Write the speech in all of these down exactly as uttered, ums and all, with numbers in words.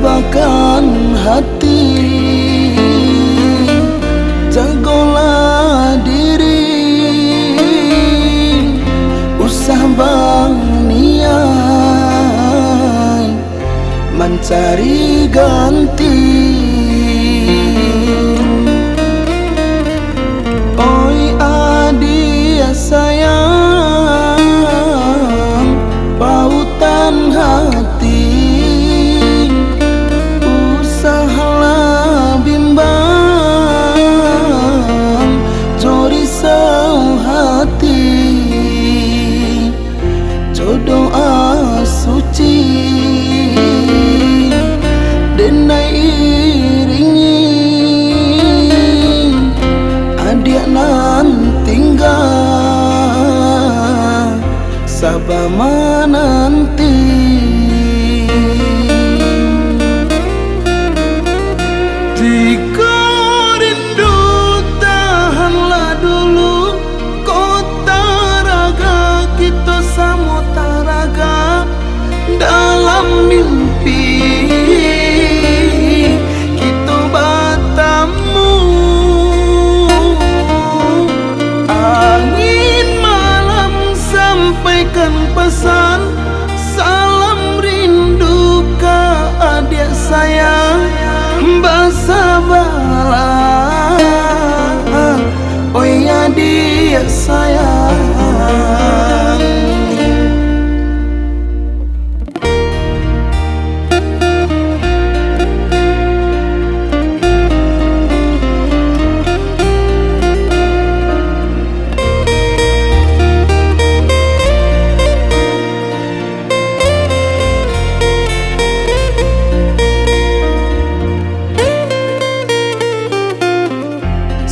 Bahkan hati, jagolah diri, usah baniat mancari ganti. Oi adiak sayang, pautan hati, usahlah bimbang, jo risau hati, jo doa suci, denai iringi adiak nan tingga, saba mananti. Jikok rindu, tahanlah dulu, kok taraga, kito samo taraga. Dalam mimpi kito batamu, angin malam sampaikan pasan, salam rindu ka adiak sayang, basabalah, oi adiak sayang.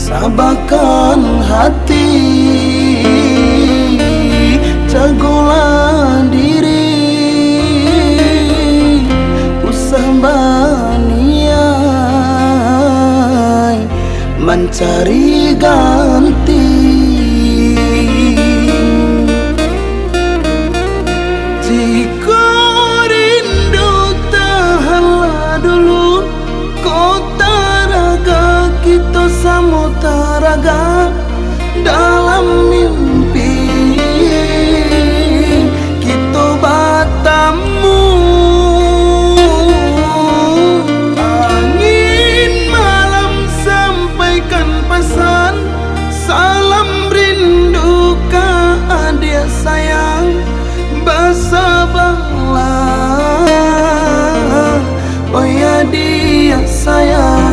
Sabakan hati, jagolah diri, usah baniat mancari ganti. Jikok rindu, tahanlah dulu, kok taraga, kito samo taraga. Dalam mimpi kito batamu, angin malam sampaikan pasan, salam rindu ka adiak sayang, basabalah, oi adiak sayang.